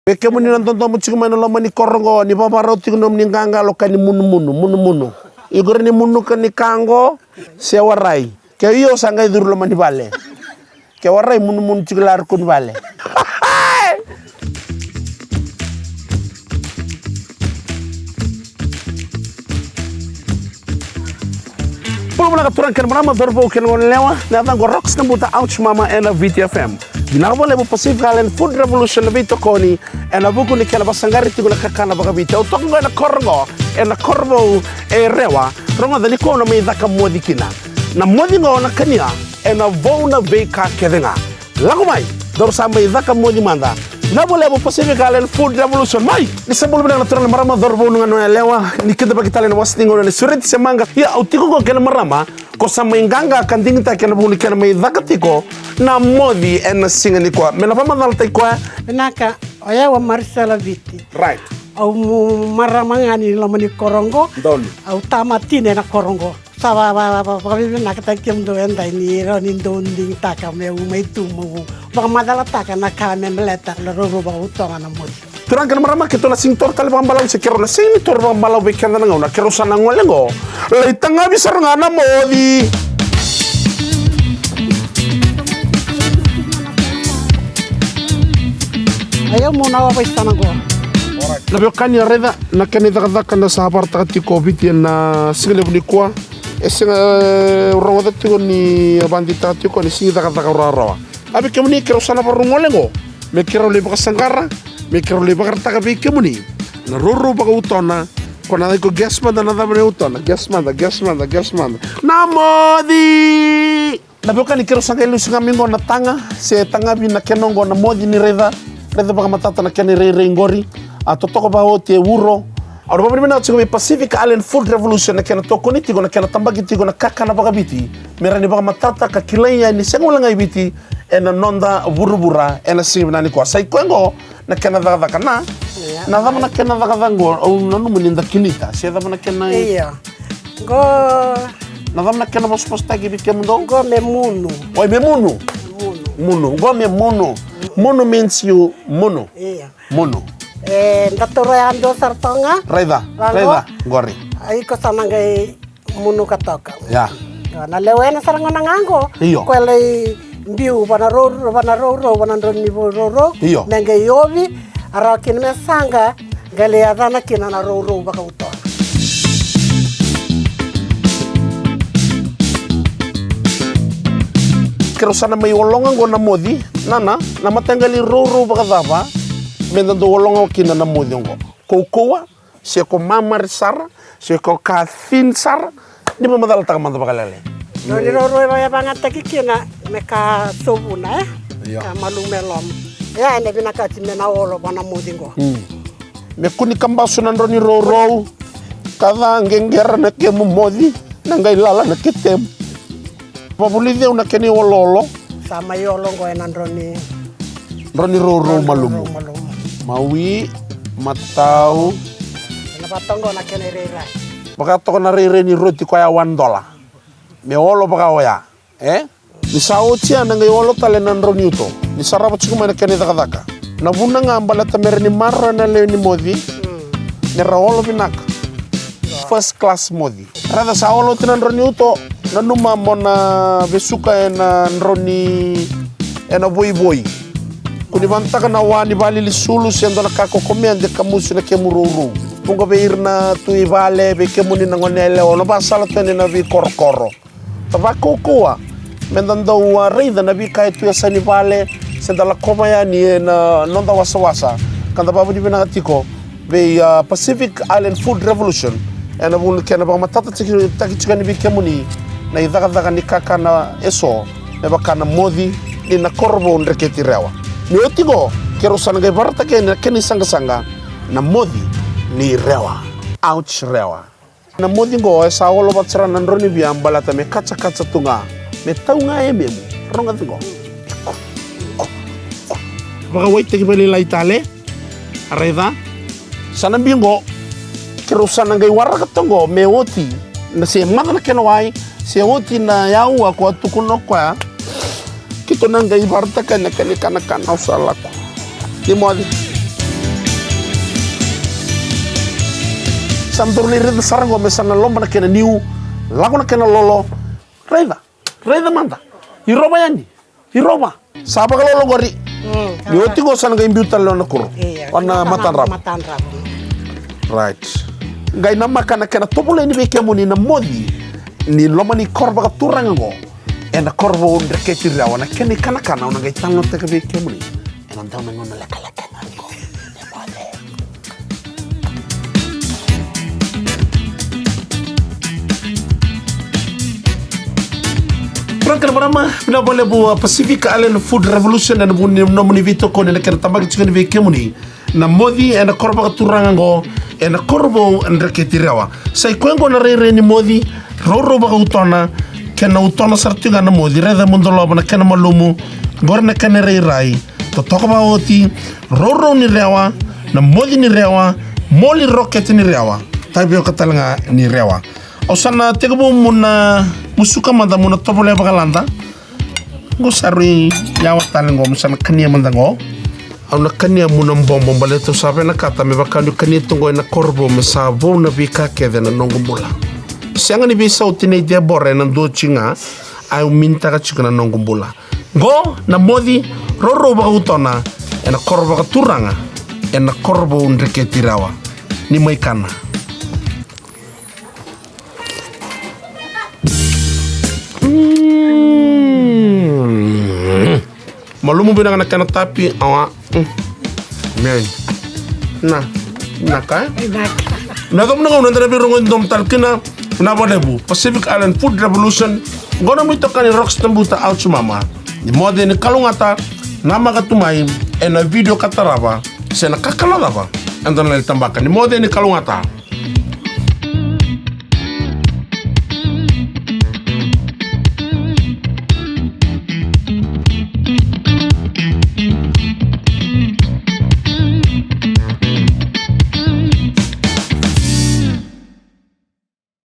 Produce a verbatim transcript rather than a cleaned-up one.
Vei kemuni na dodomo tiko mai na loma ni koro oqo, ni vavarau tiko nomuni qaqalo ka ni munumunu, munumunu. Iko rawa ni munuka ni ka oqo, se warai. Ke io sa qai curu loma ni vale. Ke warai munumunu tiko la ruku ni vale. Bula vinaka turaga kei na marama, cauravou kei na goneyalewa, na yacaqu o Rox Nabuta, Ouch Mama, ena Viti F M. Vinaka vakalevu Pacific Island Food Revolution na veitokoni, ena vuku ni kena vakasaqari tiko na kakana vakaviti. Au toka oqo ena koro oqo, ena koro vou e Rewa, rogoca ni kua au na mai caka moci kina. Na moci oqo na kania ena vou na veika kece ga. Lako mai, daru sa mai caka moci mada. Vinaka vakalevu Pacific Island Food Revolution, mai! Ni sa bula vinaka na turaga na marama, cauravou, na goneyalewa, ni kidavaki tale na wasa ni gauna ni sureti se maqa. Ia, au tiko oqo kei na marama ko sa mai qaqa ka digitaki ena vuku ni kena mai caka tiko na moci ena siga nikua. Me na vakamacalataki koya. Vinaka, o yau o Marisela Viti. Right. Au marama ga ni loma ni koro oqo. Donu. Au tama tini ena koro oqo. Sa va, va, va, va, vakavinavinakataki kemudou edai ni rawa ni dou digitaka meu mai tu meu vakamacalataka na ka me baleta na rourou vakautoga na moci. Turaga kei na marama, keitou na sega ni taura tale vakabalavu, se keirau na sega ni taura vakabalavu vei keda na gauna, keirau sa na gole oqo. Lai tagavi sara ga na moci. Io, mo na wavai sana oqo. Na veiwekani, a raica na kena icakacaka na sa vakaraitaka tiko o Viti ena siga levu nikua. E sega, e, rogoca tiko ni a vakadeitaka tiko ni sega ni cakacaka rawarawa. A vei kemuni keirau sa na vakarau gole oqo me keirau lai vakasaqara, me keirau lai vakaraitaka vei kemuni na rourou vakautoga. Ko na cai ko guess mada na cava na utoga, guess mada, guess mada, guess mada. Na moci! Na veiwekani, keirau sa qai lesu ga mai oqo na taga, se tagavi na kena oqo na moci ni raica, raica vakamatata na kena irairai qori, a totoka vakaoti e uro. Au na vakavinavinaka tiko vei Pacific Island Food Revolution na kena tokoni tiko, na kena tabaki tiko na kakana vakaviti, me rawa ni vakamatata ka kilai yani se gole ga i Viti ena noda vuravura ena siga vinaka nikua. Sa i koya oqo na kena cakacaka na. Ia. Na cava na kena cakacaka oqo, au nanuma ni da kinita, se cava na kena. Io. Qo. Na cava na kena vosavosataki vei kemudou? Qo me munu. Oi, me munu? Munu. Munu. Qo me munu. Munu means you munu. Io. Munu. E, da taura yadua sara toka ga. Raica, raica, qori. Ai, ko sa na qai munuka toka. Ia. Io, na lewena sara gona ga qo. Io. Ko lai biu vana rourou, vana rourou, vana drau ni rourou. Io. Me qai ovi, a rawa kina me saqa, qai lai yacana kina na rourou vakautoga. Keirau sa na mai ologa qo na moci, nana, na mataqali rourou vakacava me da dau ologa kina na moci oqo? Kaukaua, se ko mamare sara, se ko ka thin sara, ni vakamacalataka mada vakalailai. Drau ni rourou e vakayagataki kina me ka sovuna, e? Io. Ka malumu e loma. Ia, ena vinakati me na olo vana moci qo. Mm. Me kua ni kabasu na drau ni rourou, ka ca qeqera na kemu moci, na qai lala na ketemu. Vavulici au na kena ioloolo. Sa mai olo qo ena drau ni. Drau ni rourou malumu. Rourou malumu. Mawi, matau. Ena vakatoka na kena irairai. Vakatoka na rairai ni roti koya one dollar. Me olo vaka oya. E? Ni sa oti ya na qai olo tale na drau ni uto. Ni sarava tiko mai na kena icakacaka. Na vuna ga baleta me ra ni maroroya na lewe ni moci. Mm. Me ra olo vinaka. First class moci. Raica sa olo oti na drau ni uto, nanuma mo na vesuka ena drau ni, ena voivoi. Kua ni vanataka na wa ni valililisulu se dua na ka ko komea de kamusu na kemu rourou. Vuqa vei ira na tu i vale, vei kemuni na gone yalewa, na vakasala tu yani na veikorokoro. Da vakaukauwa me da dau, a, raica na veika e tu e yasa ni vale, se da lakova yani ena noda wasawasa, ka da vakavinavinaka tiko vei, a, Pacific Island Food Revolution ena vuku ni kena vakamatata tiko, taki tiko yani vei kemuni na icakacaka ni kakana eso, me vaka na moci ni na Korovou Dreketi Rewa. Ni oti qo, keirau sa na qai vakaraitaka yani na kena isaqasaqa, na moci ni Rewa. Ouch Rewa. Na moci qo e sa olo vata sara na drau ni via baleta me katakata tu ga, me tau ga e memu. Rogoci qo. Vakawaitaki vakalailai tale. A raica. Sa na biu qo. Keirau sa na qai waraka toka qo me oti na se maca na kena wai, se oti na yaua ko a tukuna o koya. Keitou na qai vakaraitaka na kena ikanakana, au sa lako. Ni moci. Sa daru lai raica sara qo me sa na loma na kena niu, lako na kena lolo. Raica, raica mada. Irova yani. Irova. Sa vakalolo qori. Ni oti qo sa na qai biu tale na kuro. Io, o na matadravu. Matadravu. Right. Qai namaka na kena tovolei ni vei kemuni na moci ni loma ni koro vakaturaga qo. Ena koro vou Dreketi Rewa, na kena ikanakana au na qai talanoataka vei kemuni ena dau na gauna lekaleka na qo. Frank na marama, vinaka vakalevu a Pacific Island Food Revolution ena vuku ni nomuni veitokoni ena kena tabaki tiko ni vei kemuni na moci ena koro vakaturaga qo, ena koro vou Dreketi Rewa. Sa i koya qo na rairai ni moci, rourou vakautona, kena utona sara tiko ga na moci, raica mo dolava na kena malumu, qori na kena rairai, totoka vakaoti, rourou ni rewa, na moci ni rewa, moli rokete ni rewa, tavioka tale ga ni rewa. Au sa na tekivu mo na musuka mada mo na tovolea vakalada. Qo sa rui yawa tale qo, mo sa na kania mada qo. Au na kania mo na bobo baleta au sa vinakata me vaka niu kania tu qo ena koro vou me sa vou na veika kece na noqu bula. Sega ni veisauti nei Debora ena dua tiko ga, au minitaka tiko na noqu bula. Qo na moci rourou vakautona ena koro vakaturaga ena koro vou Dreketi Rewa. Ni mai kana. Mm. Malumu vinaka na kena tapi, awa. Mm. Man. Na, na ka, e? Na ka. Na comu na gauna eda na veirogoci domo tale kina, na vakalevu Pacific Island Food Revolution. Qo na nomu itokani Rox Tabuta Auchumama. Ni moce ni kalougata, namaka tu mai ena video ka tarava, se na kakana cava eda na lai tabaka. Ni moce ni kalougata.